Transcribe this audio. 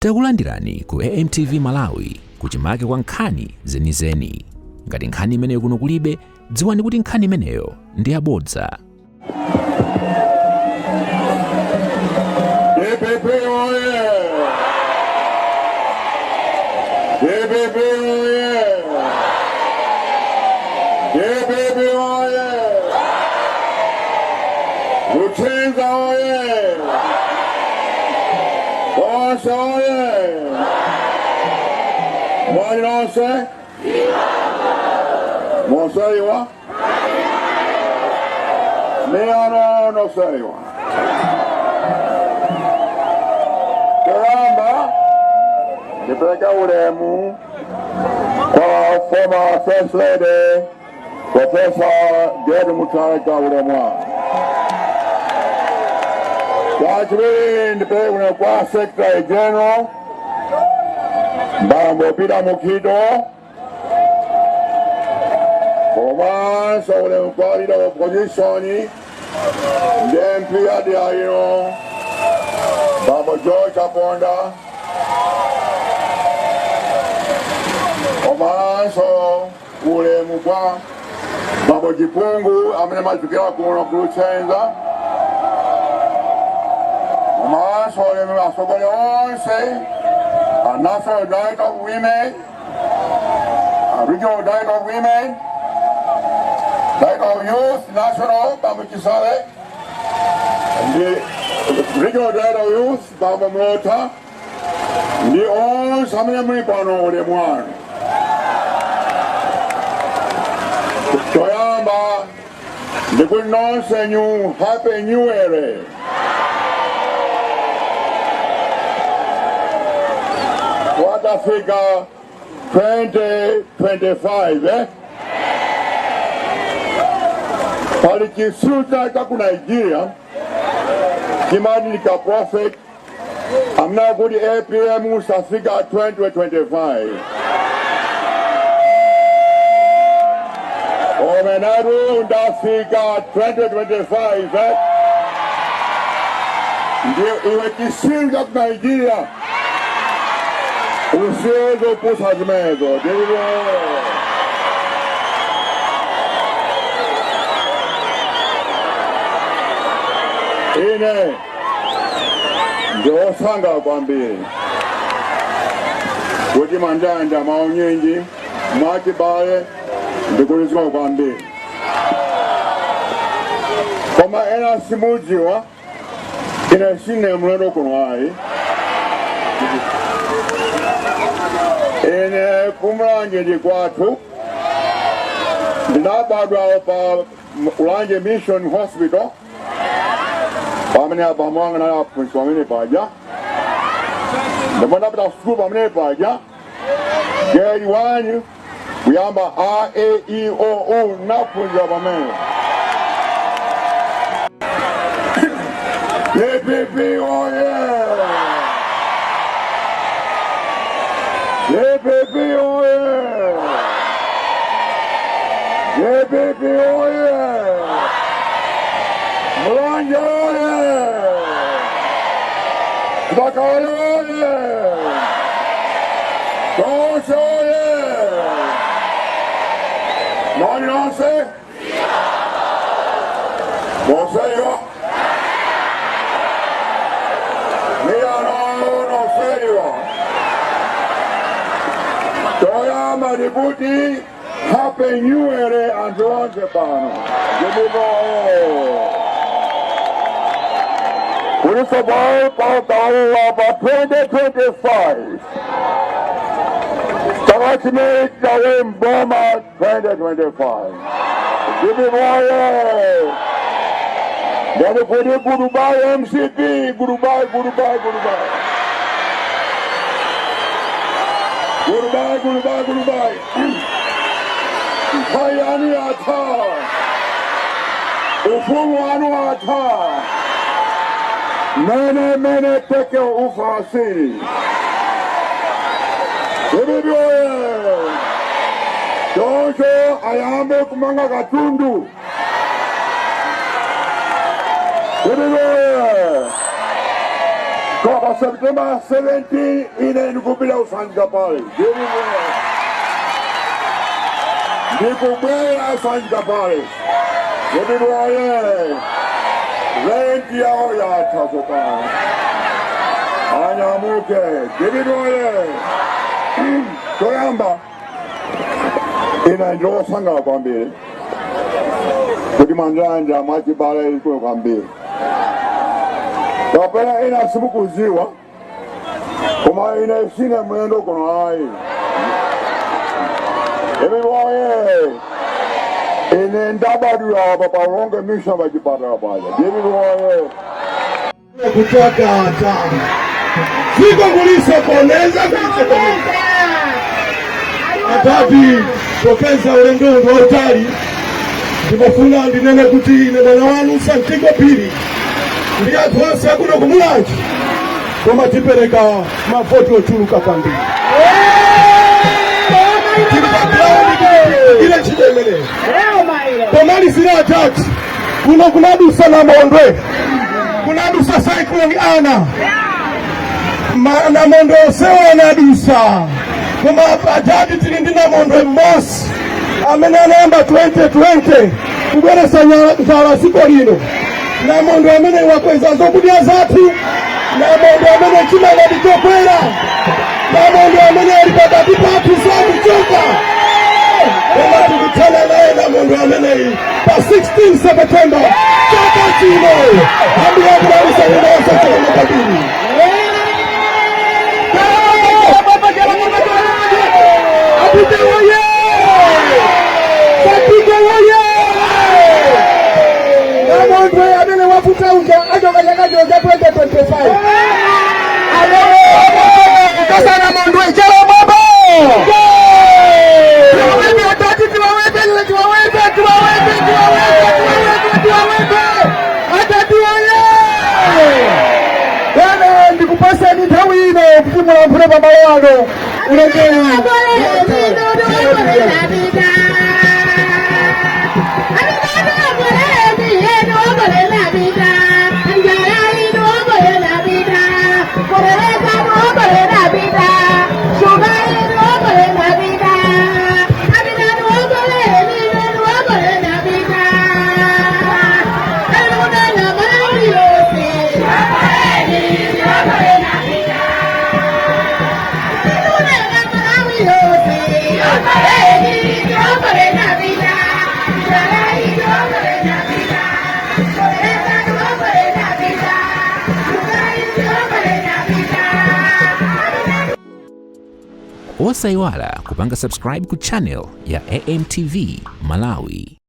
Takulandirani ku AMTV Malawi kuchimake kwa nkhani zenizeni. Ngati nkhani imeneyo kuno kulibe, dziwani kuti nkhani imeneyo ndi yabodza. DPP oye! DPP oye! DPP oye! Luchenza oye! Tonse oye! Moni nonse? Moseiwa? Miano noseiwa. Choyamba ndipereke ulemu kwa former First Lady Professor Gertrude Mutharika, ulemu wanu. Chachiwiri, ndipereke ulemu kwa Secretary General Bambo Peter Mukhito, komanso ulemu kwa leader of opposition ndi MP adiyayino Bambo George Chaponda, komanso ulemu kwa Bambo Chipungu amene machokera kuno ku Luchenza, komanso ulemu atsogoleri onse a National Director of Women, a Regional Director of Women, Director of Youth National Bambo Chisale, ndi Regional Director of Youth Bambo Mlota, ndi onse amene muli pano, ulemu wanu. Choyamba ndikuti nonse new happy new year. Watafika 2025, eh? Pali chisuta cha ku Nigeria chimati ndi ka prophet amene kuti APM usafika 2025. Omenatu ndafika 2025, eh? Ndiye iwe chisiru cha ku Nigeria usiweze kupusa zimenezo. Ndivyo. Ine ndiosanga kwambiri kuti mandanda maunyinji mwachibale ndikulizika kwambiri, koma ena simudziwa, ine sine mlendo kuno ayi. Ine kumulanje ndi kwathu, ndinabadwa pa Ulanje Mission Hospital pamene abambo anga nali aphunzitsi pamene paja, ndipo ndapita sukulu pamene paja grade 1 kuyamba a e i o u naphunzira pamene. DPP oye! DPP oye! DPP oye! Mulanje oye! Bakale oye! Tonse oye! Moni nonse? Monseñor. Mira, no, no serio. Toyamba ndikuti happy new year anthu onse pano. Ndibino. Kulisobol pa pa 2025. Chaka chimene chawe mboma 2025. Ndibino. Ndikuti goodbye MCP, goodbye, goodbye, goodbye. Goodbye, goodbye, goodbye. Nthawi yanu yatha. Ufumu wanu watha. Mene mene tekel ufarasini. DPP oye! Choncho ayambe kumanga katundu. DPP oye! Koma September 17 ine ndikupita ku Sanjika Palace. Ndikubwera Sanjika Palace. DPP woye! Rent yawo yatha tsopano. Anyamuke. DPP woye! Choyamba, ine ndiosangalala kwambiri kuti mwanjanja mwachibale ikulo kwambiri. Kapena ina simukuziwa, koma ine sine mlendo kuno ayi. DPP woye! Ine ndabadwira apa pa Ulonge Mission pachipatala paja. DPP woye! Kutakata dziko kulisokoneza, kulisokoneza. Atati popeza ulendo wautali, ndimafuna ndinene kuti ine mwana wanu Santiago Phiri ndi anthu onse akuno kumulanje, koma tipereka mavoti ochuluka kwambiri. Tili pa ground ile ntchito imeneyi. Pomalizira, atati kuno kunadusa namondwe, kunadusa Cyclone Ana. Namondwe onsewo anadusa, koma atati tili ndi namondwe mmodzi amene anayamba 2020 kubweresa njala dziko lino. Namondwe amene wakweza zokudya zathu, namondwe amene chimanga chokwera, namondwe amene ali pakati pathu sakuchoka, koma tikuthana naye namondwe ameneyi pa 16 September chaka chino. Ambuye akudalitsa onse chikomo kwambiri. Apite woye! Sapite woye! Namondwe amene wafuta uja achoka chaka chino cha 2025. Kukosa namondwe chalo baba! Tiwaweke atati, tiwaweke, tiwaweke, tiwaweke, tiwaweke, tiwaweke, tiwaweke! Atati woye! Bwana, ndikupasani nthawi ino kuti mulankhule pamalo ano. Ulengeni. Osayiwala kupanga subscribe ku channel ya AMTV Malawi.